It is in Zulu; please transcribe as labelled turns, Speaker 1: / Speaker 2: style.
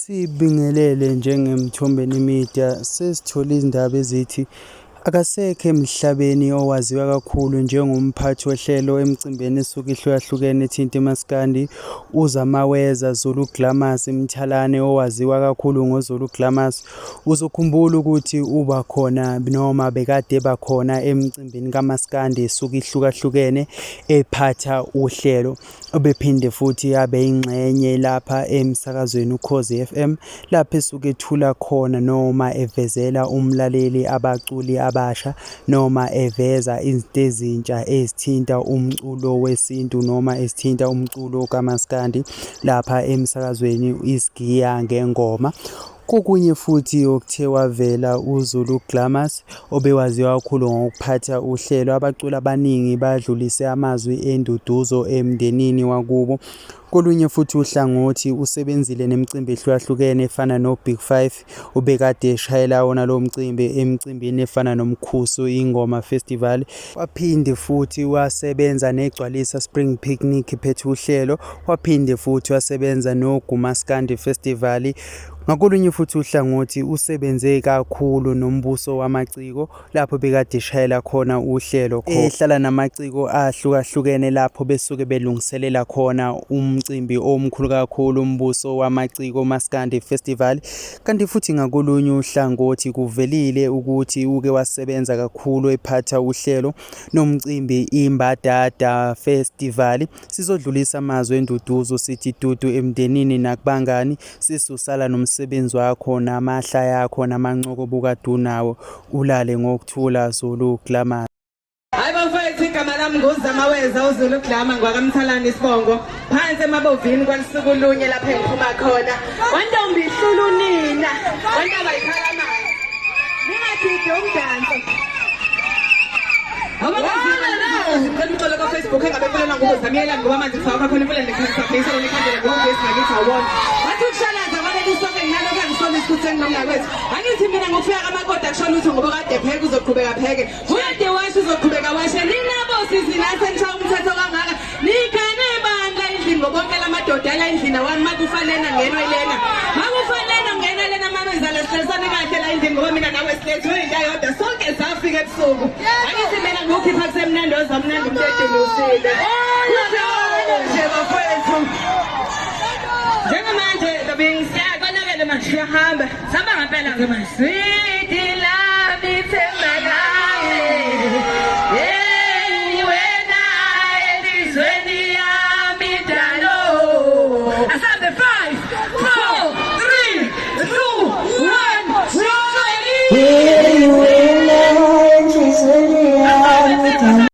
Speaker 1: Sibingelele njengeMthombeni Media, sesithole izindaba ezithi akasekho emhlabeni owaziwa kakhulu njengomphathi wohlelo emicimbini esuke ihlukahlukene ethinta umaskandi, uZamaweza Zulu Glamours Mthalane owaziwa kakhulu ngoZulu Glamours. Uzokhumbula ukuthi uba khona noma bekade eba khona emicimbini kamaskandi esuke ihlukahlukene ephatha uhlelo. Ubephinde futhi abe yingxenye lapha emsakazweni Ukhozi FM lapho esuke ethula khona noma evezela umlaleli abaculi abasha noma eveza izinto ezintsha ezithinta umculo wesintu noma ezithinta umculo kamaskandi lapha emsakazweni Isigiya Ngengoma. Kokunye futhi okuthe wavela uZulu Glamours obewaziwa kakhulu ngokuphatha uhlelo, abaculi abaningi badlulise amazwi enduduzo emndenini wakubo. Kolunye futhi uhlangothi usebenzile nemicimbi ehlukahlukene efana noBig Five, ubekade eshayela wona lowo mcimbi emicimbini efana noMkhusu Ingoma Festival. Waphinde futhi wasebenza neGcwalisa Spring Picnic ephethe uhlelo, waphinde futhi wasebenza noGumaskandi Festival. Ngakolunye futhi uhlangothi usebenze kakhulu noMbuso Wamaciko lapho bekade eshayela khona uhlelo ehlala namaciko ahlukahlukene lapho besuke belungiselela khona umcimbi omkhulu kakhulu uMbuso Wamaciko Maskandi Festival. Kanti futhi ngakolunye uhlangothi kuvelile ukuthi uke wasebenza kakhulu ephatha uhlelo nomcimbi iMbadada Festival. Sizodlulisa amazwi enduduzo sithi dudu emndenini nakubangani sisi usala nomsebenzi wakho namahla yakho namancoko obukade unawo ulale ngokuthula Zulu Glamour.
Speaker 2: Hayi bafethu igama lami nguZamaweza uZulu Glamour ngwakamthalane isibongo phansi emabovini kwalisuku lunye lapho engiphuma khona wantombi ihlula unina wantaba iphakamayo ningadidi umdanso Ngicela uxolo ka-Facebook engabe kulela ngubo zamiyelani ngoba manje kusawakha khona imfula nekhanisabheyisela nekhandela ngogesi ngakithi awona. Wathi ukushalaza kwaleli sonke nginalokhu angisona isikhuthu enginomnakwethu. Angithi mina ngokufika kamakoti akusho lutho ngoba kade pheke uzoqhubeka pheke. Kade washo uzoqhubeka washe. Nina bosisi la senishaya umthetho kangaka. Nikhane bandla endlini ngobonke lamadoda la endlini awami makufa lena ngenwa ilena. Makufa lena ngena lena mamezala sihlalisane kahle la endlini ngoba mina nawe silethwe into eyodwa sonke safika ebusuku. Angithi mina ngokhipha kusemnandi ozamnandi umuntu edulusile. Kunjalo nje bafowethu. Njengamanje Lobing siyakonakele manje siyahamba. Sihamba ngempela ke manje.